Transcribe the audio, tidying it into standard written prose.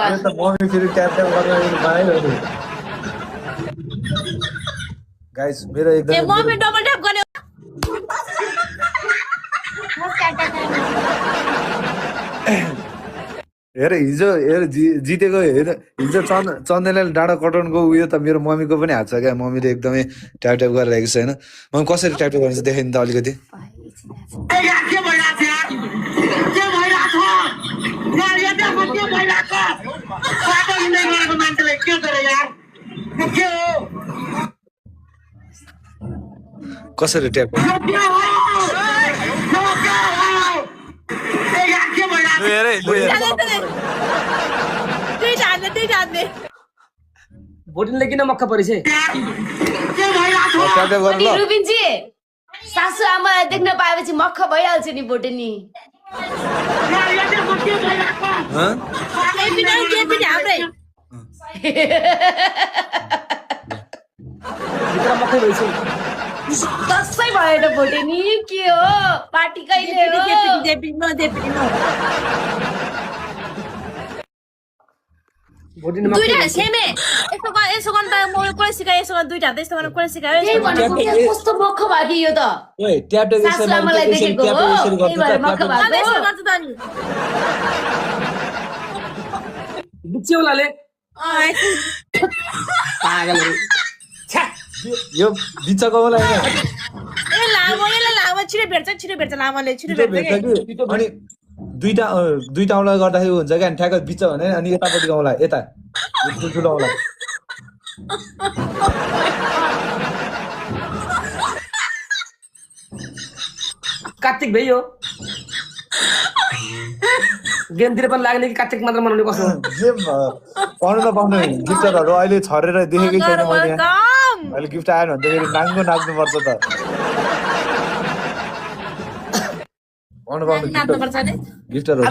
अनि त मम्मी फेरि ट्याप ट्याप गर्न पाएन नि गाइस मेरो ए एकदम मम्मी डबल ट्याप गर्ने हेर हिजो जितेको हेर हिजो चन्दनले डाँडा कटाउनको उयो त मेरो मम्मीको पनि हात छ क्या मम्मीले एकदमै ट्याप ट्याप गरिरहेको छ होइन मम्मी कसरी ट्याप ट्याप गर्नु देखाइ नि त अलिकति कसरी ट्याप भोटिनले किन मक्ख परिछ रुबिनजी सासू आमा देख्न पाएपछि मक्ख भइहाल्छ नि भोटेनी मक्खै भइछ दसै भएन भोटेनी के हो पार्टी कहिले हो दुईटा सेमे यसो गर्नु त म कसले सिकायो यसो गर्नु दुईटा यस्तो गर्नु कसले सिकायो त्यही भनेको के कस्तो मक्ख भयो कि यो त ओए ट्याप ट्याप सासू आमालाई देखेको हो त्यही भएर मक्ख भएको यसो गर्छु त नि बिच्चौलाले पागलहरु यो बिचको होला हैन ए लामो छिटो भेट्छ लामोले छिटो भेट्छ अनि दुईटा औँला गर्दाखेरि हुन्छ क्या अनि ठ्याक्क बिच भने अनि यतापट्टि औँला यता ठुलो औँला कार्तिक भयो गेमतिर पनि लाग्ने कि कार्तिक मात्र मनाउने कसो पाउनु त पाउनु गिफ्टरहरू अहिले छरेर देखेकै छैन मैले अहिले गिफ्ट आएन भने त फेरि नाच्नुपर्छ त पाउनु नाच्नुपर्छ नि गिफ्टरहरू